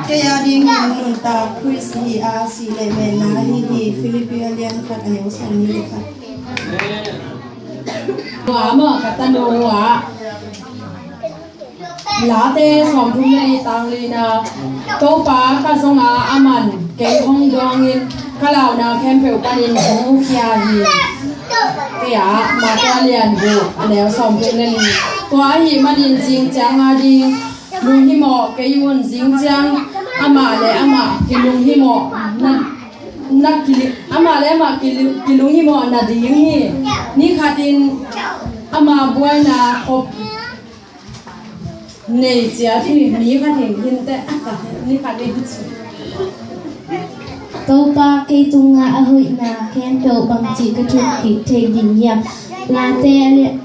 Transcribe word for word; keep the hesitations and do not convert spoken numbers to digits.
Kei a dingin nuntak Khrist hi a, sih le mehna ahi hi. Filipi a lian khat, a neu sawmnih le khat. Tua mah ka tanu ah Late sawmthum le nih, tang lina. Topa ka zong a, aman kei hong dawngin ka launa khempeuh panin hong mukhia hi. Kei a, Mate a lian guk, a neu sawmthum le li. Tua ahih manin zing ciang a ding lunghimawh kei un, zing ciang amah le amah kilunghimawh na, na kili-, amah le amah kili-, kilunghimawh nading hi. Ni khatin ama buaina khop nei ciat hi. Mi khat in hinteh, ni khat in hi ci. Topa, kei tungah a hoihna khempeuh bangci ka thuk kik thei ding hiam? Late a lian